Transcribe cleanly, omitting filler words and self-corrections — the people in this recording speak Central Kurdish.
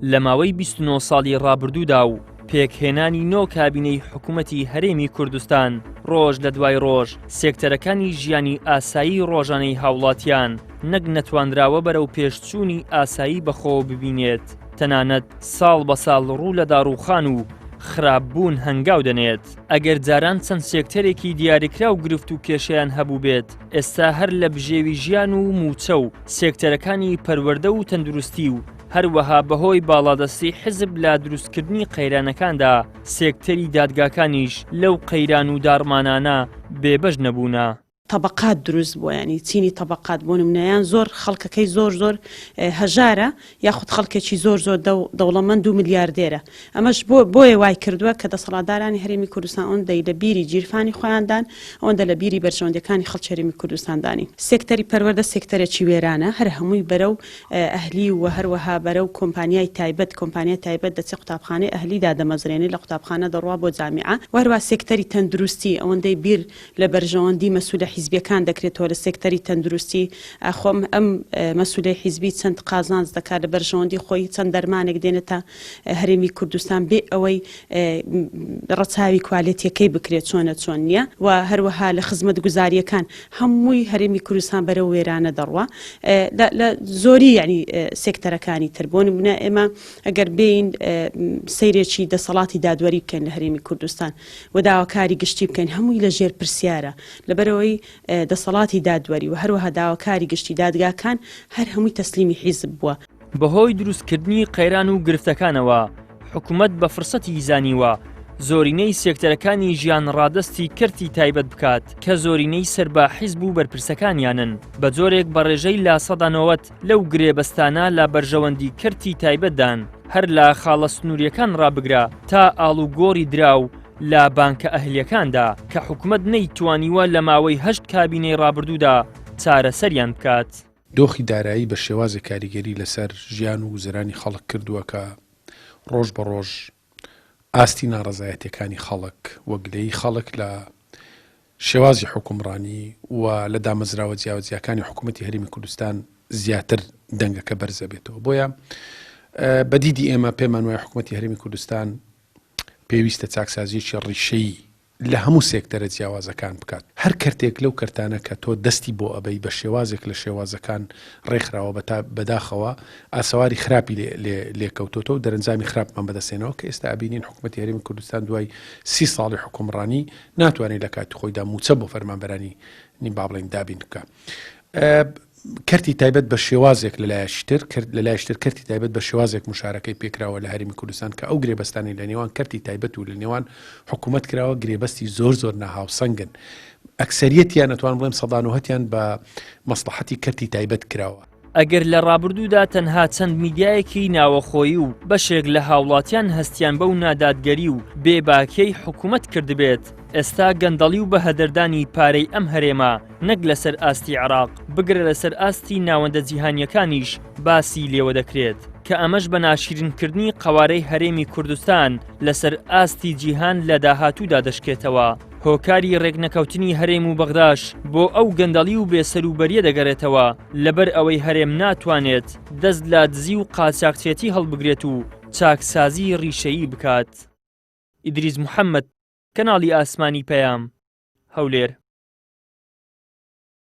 لە ماوەی 29 ساڵی ڕابردوودا و پێکهێنانی نۆ کابینەی حکوومەتی هەرێمی کوردستان ڕۆژ لە دوای ڕۆژ سێکتەرەکانی ژیانی ئاسایی ڕۆژانەی هاوڵاتیان نەک نەتوانراوە بەرەو پێشچوونی ئاسایی بەخۆوە ببینێت تەنانەت ساڵ بە ساڵ ڕوو لە داڕووخان و خراپبوون هەنگاو دەنێت. ئەگەر جاران چەند سێکتەرێکی دیاریکراو گرفت و کێشەیان هەبووبێت، ئێستا هەر لە بژێوی ژیان و مووچە و سێکتەرەکانی پەروەردە و تەندروستی و هەروەها بەهۆی باڵادەستی حزب لە دروستکردنی قەیرانەکاندا سێکتەری دادگاکانیش لەو قەیران و داڕمانانە بێبەش نەبوونە. تەبەقات دروست بووە یانی چینی تەبەقات بۆ نمونە یان زۆر خەڵکەکەی زۆر زۆر هەژارە یاخود خەڵکێکی زۆر زۆر دەوڵەمەند و ملیاردێرە ئەمەش بۆ بۆیە وای کردووە کە دەسەڵاتدارانی هەرێمی کوردستان ئەوەندەی لە بیری گیرفانی خۆیاندان ئەوەندە لە بیری بەرژەوەندیەکانی خەڵکی هەرێمی کوردستاندانی. سێکتەری پەروەردە سێکتەرێکی وێرانە هەر هەمووی بەرەو ئەهلی و هەروەها بەرەو کۆمپانیای تایبەت کۆمپانیای تایبەت دەچێ قوتابخانەی ئەهلی دادەمەزرێنێ لە قوتابخانە دەڕوا بۆ جامیعە و هەروەها سێکتەری تەندروستی ئەوەندەی بیر لە بەرژەوەندی مەسولە حیزبیەکان دەکرێتەوە لە سێکتەری تەندروستی، ئاخۆ ئەم مەسولەی حیزبی چەند قازانج دەکات لە بەرژەوەندی خۆی، چەند دەرمانێک دێنێتە هەرێمی کوردستان بێ ئەوەی ڕەچاوی کوالێتیەکەی بکرێت چۆنە چۆن نیە و هەروەها لە خزمەتگوزاریەکان هەمووی هەرێمی کوردستان بەرەو وێرانە دەڕوا لە زۆری یعنی سێکتەرەکانی تر بۆ نمونە ئێمە ئەگەر بێین سەیرێکی دەسەڵاتی دادوەری بکەین لە هەرێمی کوردستان و داواکاری گشتی بکەین هەمووی لە ژێر پرسیارە لەبەرئەوەی دەسەڵاتی دادوەری و هەروەها داواکاری گشتی دادگاکان هەر هەمووی تەسلیمی حیزب بووە. بەهۆی دروستکردنی قەیران و گرفتەکانەوە حکومەت بە فرسەتی زانیوە زۆرینەی سێکتەرەکانی ژیان ڕادەستی کەرتی تایبەت بکات کە زۆرینەی سەر بە حیزب و بەرپرسەکانیانن بە جۆرێک بە ڕێژەی لا سەدا 90 لەو گرێبەستانە لە بەرژەوەندی کەرتی تایبەتدان هەر لە خاڵە سنووریەکان ڕابگرە تا ئاڵوگۆڕی دراو لە بانکە ئەهلیەکاندا کە حکومەت نەیتوانیوە لە ماوەی هەشت کابینەی ڕابردوودا چارەسەریان بکات. دۆخی دارایی بە شێوازێک کاریگەری لەسەر ژیان و گوزەرانی خەڵک کردووە کە ڕۆژ بە ڕۆژ ئاستی ناڕەزایەتیەکانی خەڵک و گلەیی خەڵک لە شێوازی حوکمڕانی و لە دامەزراوە جیاوەجیاکانی حکوومەتی هەرێمی کوردستان زیاتر دەنگەکە بەرزەبێتەوە بۆیە بە دیدی ئێمە پێمان وایە حکوومەتی هەرێمی کوردستان پێویستە چاکسازیەکی ڕیشەیی لە هەموو سێکتەرە جیاوازەکان بکات. هەر کەرتێک لەو کەرتانە کە تۆ دەستی بۆ ئەبەی بە شێوازێک لە شێوازەکان ڕێکخراوە بە تا بەداخەوە ئاسەواری خراپی لێ لێ لێکەوتۆتەوە و دەرەنجامی خراپمان بەدەستهێناوە کە ئێستا ئەبینین حکومەتی هەرێمی کوردستان دوای سی ساڵی حوکمڕانی ناتوانێت لە کاتی خۆیدا مووچە بۆ فەرمانبەرانی با بڵێین دابین بکا. کەرتی تایبەت بە شێوازێک لە لایەکی تر لە لایەکی تر کەرتی تایبەت بە شێوازێک مشارەکەی پێکراوە لە هەرێمی کوردستان کە ئەو گرێبەستانەی لە نێوان کەرتی تایبەت و لە نێوان حکوومەت کراوە گرێبەستی زۆر زۆر ناهاوسەنگن ئەکسەریەتیان ئەتوان بڵێم سەدان و هەتیان بە مەسڵەحەتی کەرتی تایبەت کراوە. ئەگەر لە ڕابردوودا تەنها چەند میدیایەکی ناوەخۆیی و بەشێک لە هاوڵاتیان هەستیان بەو نادادگەری و بێ باکیەی حکومەت کردبێت، ئێستا گەندەڵی و بەهەدەردانی پارەی ئەم هەرێمە نەک لەسەر ئاستی عێراق بگرە لەسەر ئاستی ناوەندە جیهانیەکانیش باسی لێوە دەکرێت کە ئەمەش بە ناشیرینکردنی قەوارەی هەرێمی کوردستان لەسەر ئاستی جیهان لە داهاتوودا دەشکێتەوە. هۆکاری ڕێکنەکەوتنی هەرێم و بەغداش بۆ ئەو گەندەڵی و بێسەروبەریە دەگەرێتەوە لەبەر ئەوەی هەرێم ناتوانێت دەست لە دزی و قاچاخچێتی هەڵبگرێت و چاکسازی ڕیشەیی بکات. ئیدریس محەمەد، کەناڵی ئاسمانی پەیام، هەولێر.